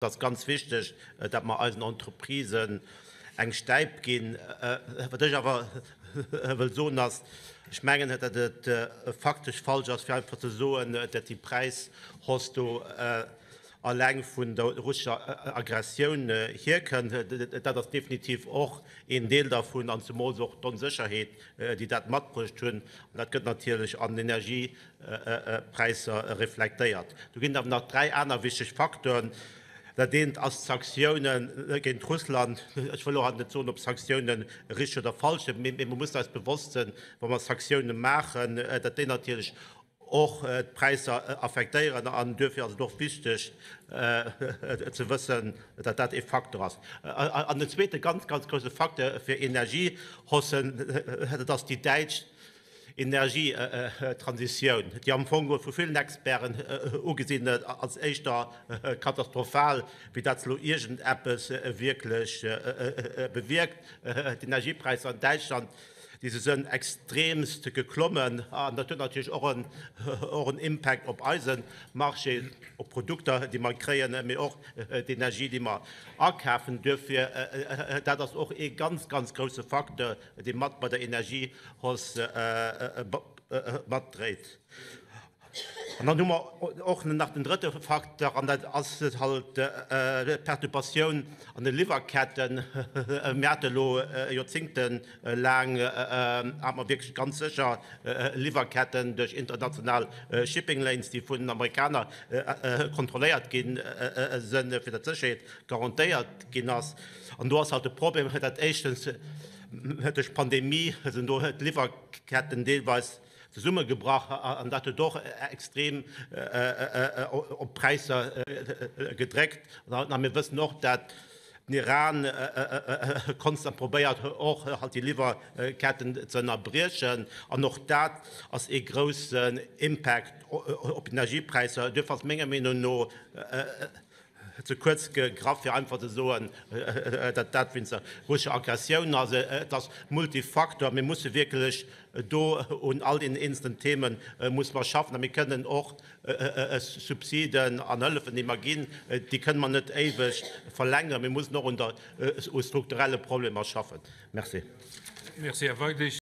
Et ass ganz wichteg, datt mer eisen Entreprisen eng Stäip ginn. Wat ech awer wëll soen ass, ech mengen, datt et faktesch falsch ass, fir einfach ze soen, datt déi Präishausse do alleng vun der russescher Aggressioun hierkënnt. Dat ass definitiv och een Deel dervun, an zemools och d'Onsécherheet, déi dat matbruecht hunn. An dat gëtt natierlech an den Energie Präisser reflektéiert. Do ginn et awer nach 3 aner wichteg Facteuren. Dat eent ass d'Sanktioune géint Russland. Ech wëll och haut net soen, ob Sanktioune richteg oder falsch sinn, mee mir mussen eis bewosst sinn, wa mer Sanktioune maachen, datt déi natierlech och d'Präisser affektéieren. An duerfir ass et och wichteg ze wëssen, datt dat ee Facteur ass. An den zweete ganz, ganz grouse Facteur fir Energiehaussen, dat ass déi däitsch Energietransitioun, déi am Fong vu villen Experten ugesinn gëtt als éischter katastrophal, wéi dat se elo iergendeppes wierklech bewierkt. D'Energiepräisser an Däitschland, déi se sënn extreemst geklommen an dat huet natierlech och en Impact op eise Marché, op d'Produkter, déi mer kréien, mee och d'Energie, déi mer akafen. Duerfir, dat ass och ee ganz, ganz grouse Facteur, dee mat bei der Energiehausse matdréit. An dann hu mer och nach den drëtte Facteur, an dat ass halt d'Perturbatioun an de Liwwerketten. Mir hate elo joerzéngtelaang hate mer wierklech ganz sécher Liwwerketten duerch international Shipping Lanes, déi vun den Amerikaner kontrolléiert gi sinn, fir datt d'Sécherheet garantéiert ginn ass. An do ass halt de Problem, datt éischtens duerch d'Pandemie sinn do d'Liwwerketten deelweis zesummegebrach an dat huet och extrem op d'Präisser gedréckt. A mir wëssen och, datt den Iran konstant probéiert och halt déi Liwwerketten ze ënnerbriechen an och dat ass ee groussen Impact op d'Energiepräisser. Duerfir ass menger Meenung no Ze kuerz gegraff fir einfach ze soen, datt dat wéinst der russescher Aggressioun ass. Et ass Multifaktor. Mir musse wierklech do un all deenen eenzelnen Theme musse mer schaffen. A mir kënnen och Subsiden an Hëllefen, déi mer ginn, déi kënne mer net éiweg verlängeren. Mir mussen och un der u strukturelle Problemer schaffen. Merci. Merci, Här Weidig.